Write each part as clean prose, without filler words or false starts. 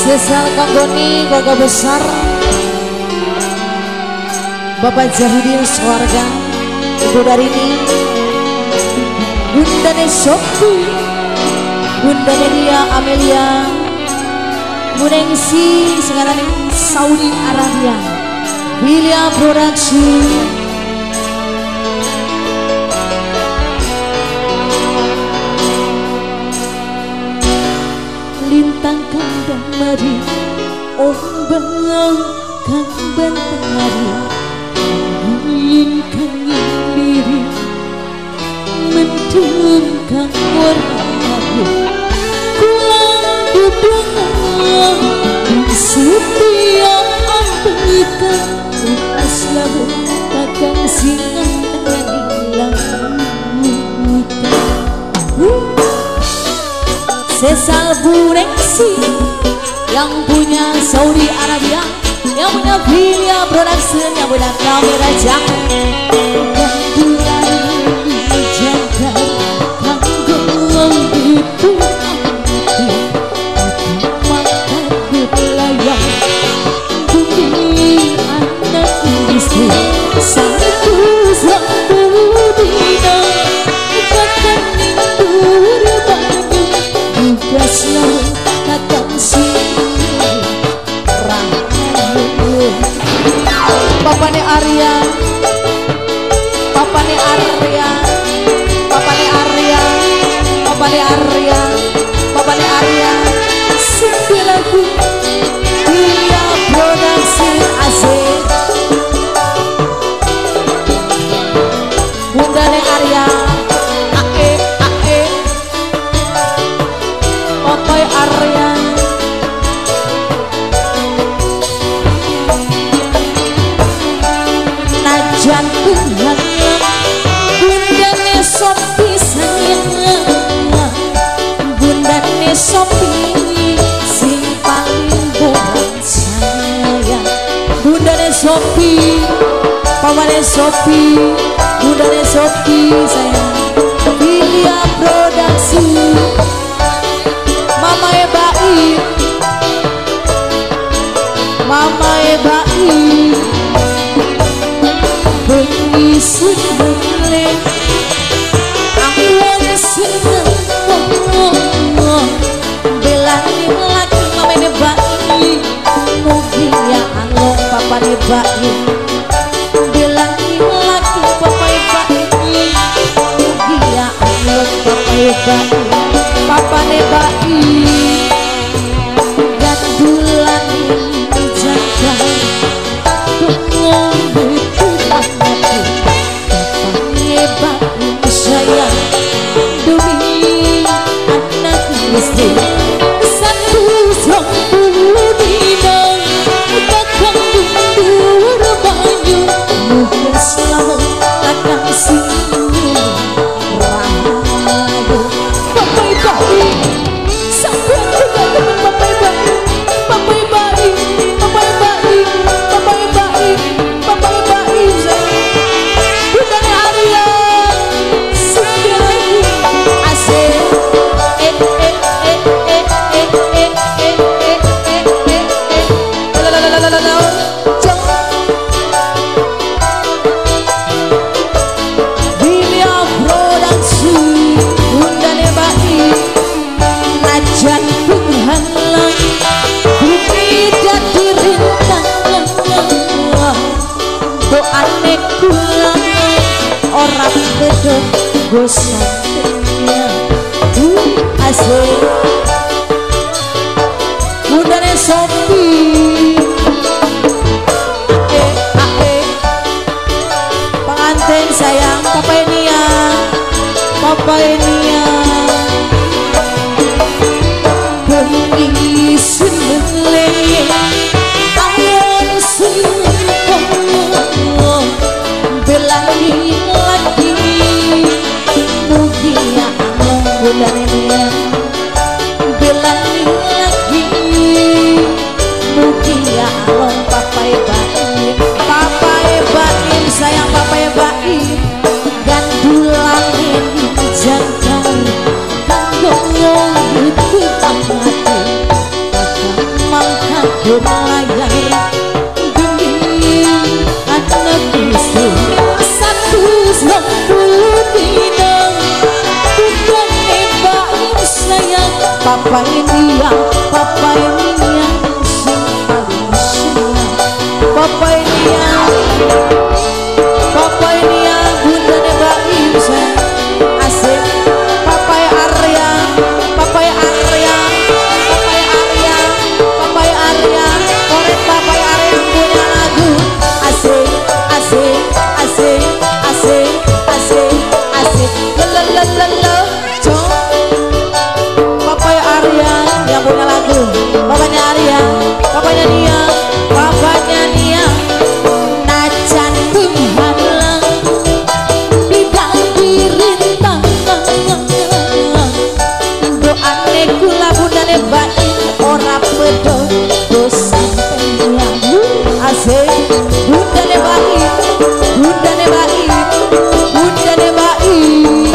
Spesial kanggoni keluarga besar Bapak Jahidin sekeluarga, Ibu Darini, Bunda Sofi, Bunda Nelia Amelia, Bunengsi sing Saudi Arabia, William Production. Lintang kandang mari, ombak kang bentari, angin kang ngiliri, mendung kang warna-warni, kula dudungan setiap ambika, aslabu kakang singan lautan. Sesal Burengsi yang punya Saudi Arabia, yang punya Vilya Production, yang punya kamera jangan Papane Arya, Papane Arya, Papane Arya, Papane Arya, Papane Arya, sing lagu Vilya Production asik. Bundane Arya, ae ae, Papai Arya. Bundane Sopi sayang, Bundane Sopi sing paling bohong sayang. Bundane Sopi, Pamane Sopi, Bundane Sopi sayang. Vilya Production, Mama Ebai, Mama Ebai. Bengi seneng awon seneng belani lagi mamene bai, mugi ya Allah papane bai, belani lagi papai bai, mugi ya Allah papai bai, papane bai. Gandulan jaga sayang demi anak istri satu 20 dina kakang dundur banyu muga selamat kakang sing rahayu. Papai bai sampai juga teman papai bai, papai bai, papai bai, papai bai, papai bai sayang. Bundane Arya. Orang bedok gosatnya asik. Bundane Sopi ae ae, pengantin sayang Papa Enia, Papa Enia. Bengi seneng awon seneng belani lagi mugi ya Allah bundane Nia, belani lagi mugi ya Allah papai bai, papai bai sayang papai bai. Gandulan jangkar kanggo itu mati kakang layar demi anak istri 120 dina bundane Baim sayang papa ini ya, papa ini ya sing paling sayang, papa ini ya, papa ini ya bundane Baim sayang asik. Papa Arya, Papa Arya, Papa Arya, Papa Arya, korek Papa Arya yang punya lagu asik, asik, asik, asik, asik, asik, lelelelele, cong. Papa Arya yang punya lagu, papanya Arya, papanya Nia, papanya Nia, najan Tuhan bidang dirintang, doane kula bundane Baim ora pedho sampeyan asik. Bundane Baim, bundane Baim, bundane Baim,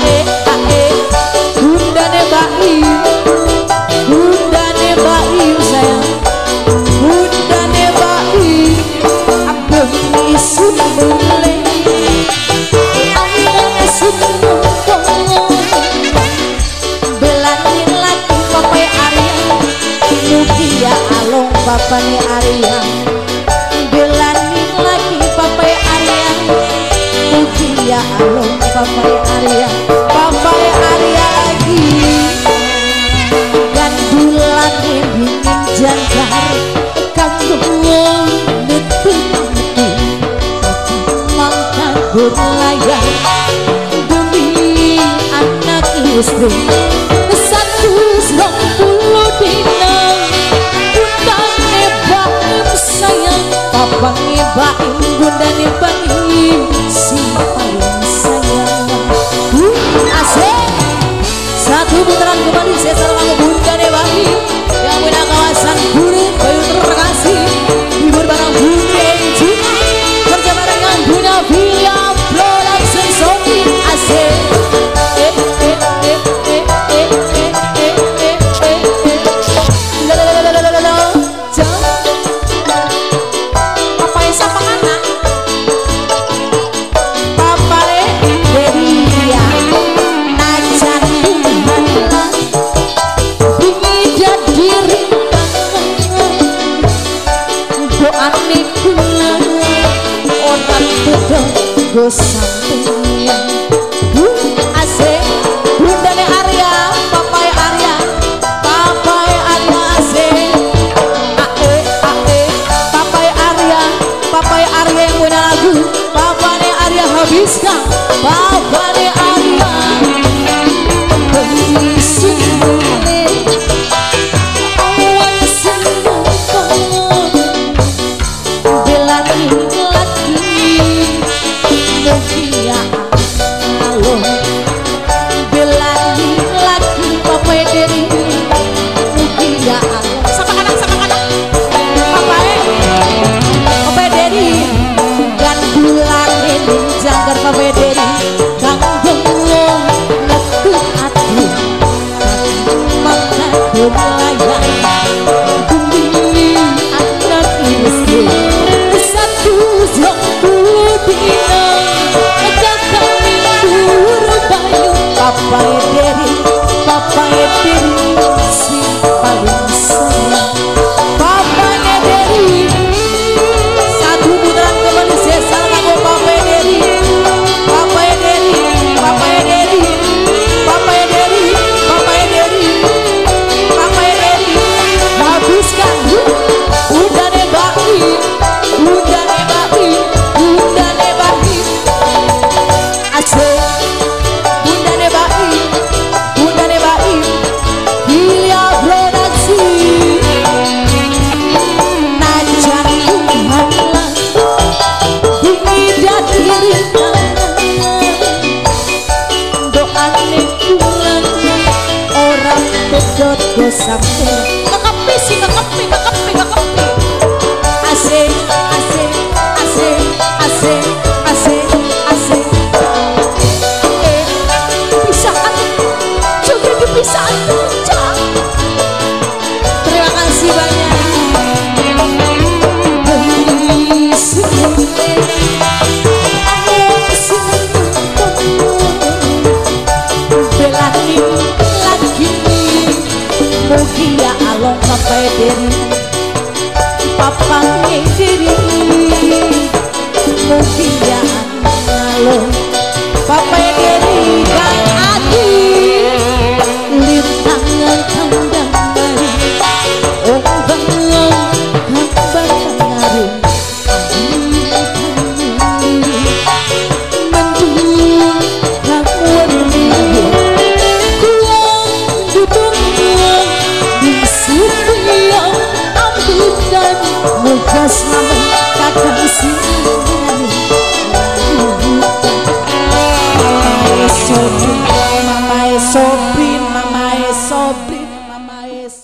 ae ae, bundane Baim, bundane Baim sayang, bundane Baim, abeh isun mulih, ae sun belani lagi papai Arya, mugia along papane Arya, belani lagi papai Arya, mugia along papai Arya, papai Arya lagi gandulane bingin jangkar kanggo netuti mangkat layar demi anak istri 120 dina bundane Baim sayang papane Baim bundane Baim sing paling sayang. Asik. Satu putaran kembali saya salam bundane Baim yang punya kawasan Puri Bayu terkasih hibur bareng Bunda Eji kerja bareng yang punya Villa Production Sony asik. Go sampeyan asik. Bundane Arya, papai Arya, papai Arya asik, ae ae, papai Arya, papai Arya yang punya lagu, papane Arya habiskan, papane Arya belani lagi mugia alon, belani lagi papai Deri mugia alon. Sama kanan, sama kanan, papai, papai Deri gandulane jangkar papai Deri kanggo ngetut ati mangkat layar demi anak istri 120 dina papai Deri, papai Deri sing paling sayang, papanya Deri. Satu putaran kembali sesal kanggo papai Deri, papai Deri, papai Deri, papai Deri, papai Deri, papai Deri. Habiskan bundane Baim, bundane Baim, bundane Baim asik. Bundane Baim, Villa Production najan Tuhan dadi doane kula ora pedhot go sampe kekepi sing kekepi kekepi kekepi asik asik asik asik asik asik. Pisahan juga dipisahan. Terima kasih. Papai Deri, papai Deri, mugia lo, papai Deri kang adi, lintang kandang bari, ombang kang batangari, mendung kang werni, kuang dudung muga selamat kakang sinani. Mamae Sobri, Mamae Sobri, Mamae Sobri.